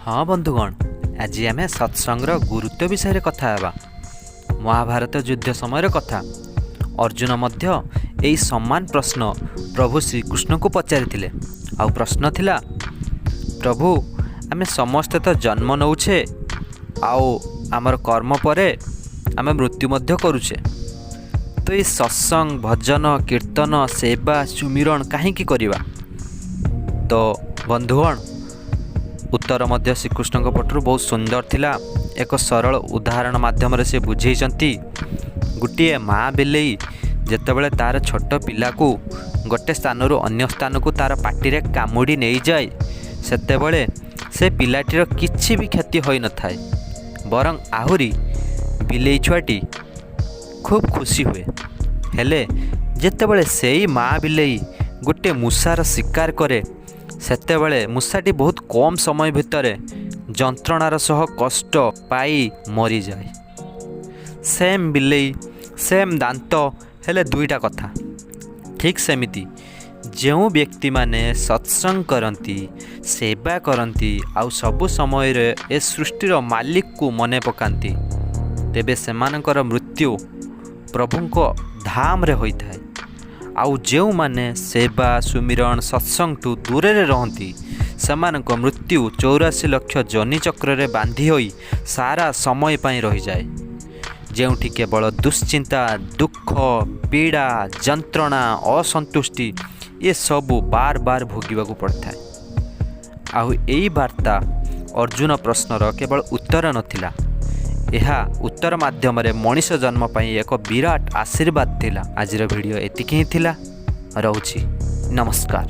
ହଁ ବନ୍ଧୁଗଣ, ଆଜି ଆମେ ସତ୍ସଙ୍ଗର ଗୁରୁତ୍ୱ ବିଷୟରେ କଥା ହେବା। ମହାଭାରତ ଯୁଦ୍ଧ ସମୟର କଥା। ଅର୍ଜୁନ ମଧ୍ୟ ଏହି ସମାନ ପ୍ରଶ୍ନ ପ୍ରଭୁ ଶ୍ରୀକୃଷ୍ଣଙ୍କୁ ପଚାରିଥିଲେ। ଆଉ ପ୍ରଶ୍ନ ଥିଲା, ପ୍ରଭୁ, ଆମେ ସମସ୍ତେ ତ ଜନ୍ମ ନେଉଛେ ଆଉ ଆମର କର୍ମ ପରେ ଆମେ ମୃତ୍ୟୁ ମଧ୍ୟ କରୁଛେ, ତ ଏଇ ସତ୍ସଙ୍ଗ, ଭଜନ, କୀର୍ତ୍ତନ, ସେବା, ସୁମିରଣ କାହିଁକି କରିବା? ତ ବନ୍ଧୁଗଣ, ଉତ୍ତର ମଧ୍ୟ ଶ୍ରୀକୃଷ୍ଣଙ୍କ ପଟରୁ ବହୁତ ସୁନ୍ଦର ଥିଲା। ଏକ ସରଳ ଉଦାହରଣ ମାଧ୍ୟମରେ ସେ ବୁଝେଇଛନ୍ତି। ଗୋଟିଏ ମା ବିଲେଇ ଯେତେବେଳେ ତା'ର ଛୋଟ ପିଲାକୁ ଗୋଟେ ସ୍ଥାନରୁ ଅନ୍ୟ ସ୍ଥାନକୁ ତା'ର ପାଟିରେ କାମୁଡ଼ି ନେଇଯାଏ, ସେତେବେଳେ ସେ ପିଲାଟିର କିଛି ବି କ୍ଷତି ହୋଇନଥାଏ, ବରଂ ଆହୁରି ବିଲେଇ ଛୁଆଟି ଖୁବ୍ ଖୁସି ହୁଏ। ହେଲେ ଯେତେବେଳେ ସେଇ ମା ବିଲେଇ ଗୋଟେ ମୂଷାର ଶିକାର କରେ, ସେତେବେଳେ ମୂଷାଟି ବହୁତ କମ୍ ସମୟ ଭିତରେ ଯନ୍ତ୍ରଣାର ସହ କଷ୍ଟ ପାଇ ମରିଯାଏ। ସେମ୍ ବିଲେଇ, ସେମ୍ ଦାନ୍ତ, ହେଲେ ଦୁଇଟା କଥା। ଠିକ୍ ସେମିତି ଯେଉଁ ବ୍ୟକ୍ତିମାନେ ସତ୍ସଙ୍ଗ କରନ୍ତି, ସେବା କରନ୍ତି ଆଉ ସବୁ ସମୟରେ ଏ ସୃଷ୍ଟିର ମାଲିକକୁ ମନେ ପକାନ୍ତି, ତେବେ ସେମାନଙ୍କର ମୃତ୍ୟୁ ପ୍ରଭୁଙ୍କ ଧାମରେ ହୋଇଥାଏ। ଆଉ ଯେଉଁମାନେ ସେବା, ସୁମିରଣ, ସତ୍ସଙ୍ଗଠୁ ଦୂରରେ ରହନ୍ତି, ସେମାନଙ୍କ ମୃତ୍ୟୁ 84 ଲକ୍ଷ ଯୋନି ଚକ୍ରରେ ବାନ୍ଧି ହୋଇ ସାରା ସମୟ ପାଇଁ ରହିଯାଏ, ଯେଉଁଠି କେବଳ ଦୁଶ୍ଚିନ୍ତା, ଦୁଃଖ, ପୀଡ଼ା, ଯନ୍ତ୍ରଣା, ଅସନ୍ତୁଷ୍ଟି ଏସବୁ ବାର ବାର ଭୋଗିବାକୁ ପଡ଼ିଥାଏ। ଆଉ ଏଇ ବାର୍ତ୍ତା ଅର୍ଜୁନ ପ୍ରଶ୍ନର କେବଳ ଉତ୍ତର ନଥିଲା, ଏହା ଉତ୍ତର ମାଧ୍ୟମରେ ମଣିଷ ଜନ୍ମ ପାଇଁ ଏକ ବିରାଟ ଆଶୀର୍ବାଦ ଥିଲା। ଆଜିର ଭିଡ଼ିଓ ଏତିକି ହିଁ ଥିଲା। ରହୁଛି, ନମସ୍କାର।